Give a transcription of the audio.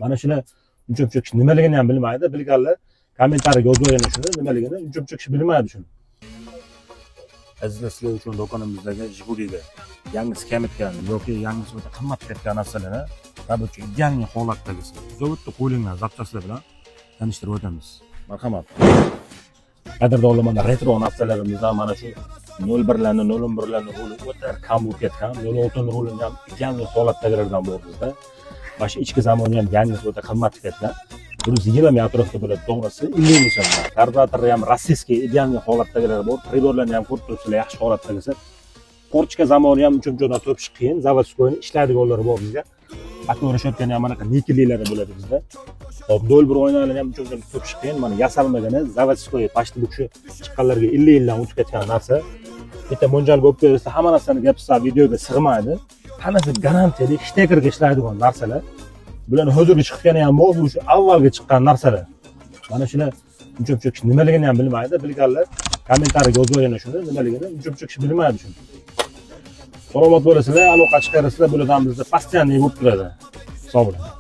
Mana shuni uncha muncha kishi nimaligini ham bilmaydi. Bilganlar kommentariyaga yozib yuboringlar shuni nimaligini. Uncha muncha kishi bilmaydi shuni. Azizlar, sizlar uchun do'konimizdagi Jiguliga yangisi kamitgan yoki yangisi o'ta qimmat ketgan narsalarni рабочий, идеальный holatdagisi, zavodda qo'yilgan запчасть lar bilan tanishtirib o'tamiz. Marhamat. Qadrdonlar, mana retro narsalarimizdan, mana shu 01 larni, 011 larni ruli o'ta kam bo'lib ketgan, 06 rulini ham идеальный holatdagilardan bor bizda. Mana shu ichki замок i ham yangisi o'ta qimmat ketgan, 120 ming atrofida bo'ladi to'g'risi, 50 ming so'm. Karburatori ham российский, идеальный holatdagilar bor. Прибор larni ham ko'rib turibsizlar, yaxshi holatdagisi. Форточка замок i ham uncha munchadan topish qiyin, заводской ishlaydiganlari bor bizga. Боковой решётка ni ham anaqa nikelilari bo'ladi bizda. Hop, 01 oynalarni ham uncha muncha topish qiyin. Mana yasalmagani, заводской, почти bu kishi chiqqanlarga 50 yildan o'tib ketgan narsa. Bitta mo'ljalga olib kelsa, hamma narsani gapirsa, videoga sig'maydi. Hammasi garantiyali, штекер ga ishlaydigan narsalar. Bularni hozirgi chiqqani ham bor, bu shu avvalgi chiqqan narsalar. Mana shuni uncha muncha kishi nimaligini ham bilmaydi. Bilganlar kommentariyaga yozib yuboringlar shuni nimaligini. Uncha muncha kishi bilmaydi shuni. Salomat bo'lasizlar, aloqa chiqarasizlar, bulardan bizda постоянный bo'lib turadi. Sog' bo'ling.